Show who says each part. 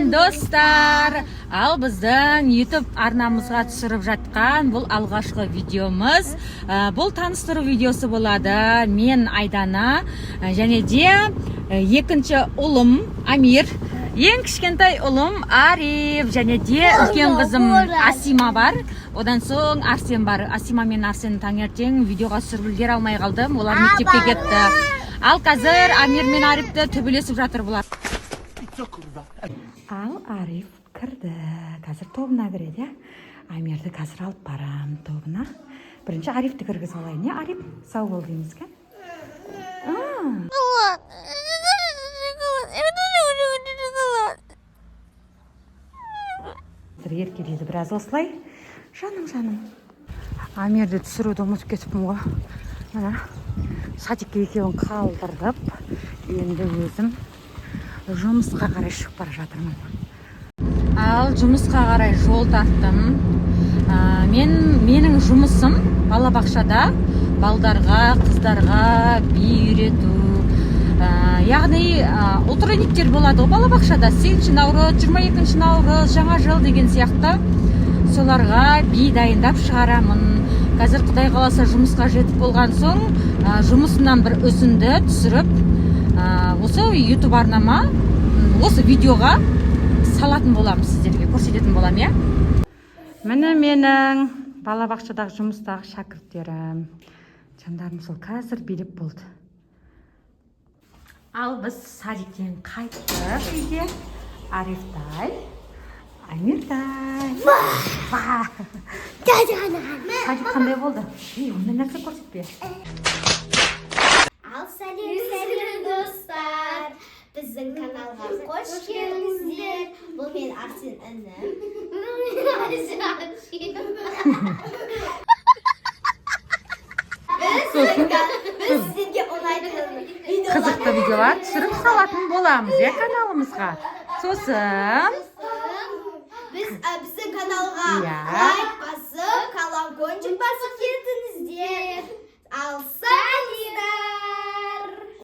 Speaker 1: Сәлем, достар! Ал біздің YouTube арнамызға түсіріп жатқан бұл алғашқы видеомыз. Бұл таныстыру видеосы болады. Мен Айдана, және де екінші ұлым Амир, ең кішкентай ұлым Ариф және де үлкен қызым Асима бар. Одан соң Арсен бар. Асима мен Арсен таңертең видеоға түсіріп үлгере алмай қалдым. Олар мектепке кетті. Ал қазір Амир мен Арифті төбелесіп жатыр бұлар. Ал Ариф кірді. Қазір тобына кіреді, иә? Амирді қазір алып барам тобына. Бірінші Арифті кіргізіп алайын, иә? Ариф, сау бол дейміз ке?
Speaker 2: Шоколад. Шоколад. Я тоже хочу шоколад.
Speaker 1: Еркелейді біраз осылай. Жаным, жаным. Амирді түсіруді ұмытып кетіппін ғой. Мына садикке екеуін қалдырып, енді өзім жұмысқа қарай шығып бара жатырмын. Ал жұмысқа қарай жол тарттым. Менің жұмысым балабақшада балдарға, қыздарға би үйрету. Яғни утренниктер болады ғой балабақшада, 8 наурыз, 22 наурыз, жаңа жыл деген сияқты, соларға би дайындап шығарамын. Қазір, құдай қаласа, жұмысқа жетіп болған соң, жұмысымнан бір үзінді түсіріп, осы YouTube арнама, осы видеоға салатын боламын, сіздерге көрсететін боламын, иә. Міне, менің балабақшадағы жұмыстағы шәкірттерім, жандарым, сол қазір билеп болды. Ал біз садиктен қайттық үйге. Арифтай, Амиртай. Садик қандай болды? Ей, ондай нәрсе көрсетпе.
Speaker 3: Ал сәлем, сәлем, достар! Біздің каналға қош келдіңіздер. Бұл мен Арсен інім.
Speaker 2: Бұл мен Айша әпшем.
Speaker 3: Біз сіздерге ұнайтын видеолар
Speaker 1: Қызықты видеолар түсіріп салатын боламыз, иә, каналымызға. Сосын
Speaker 3: Біз біздің каналға
Speaker 1: Иә.
Speaker 3: лайк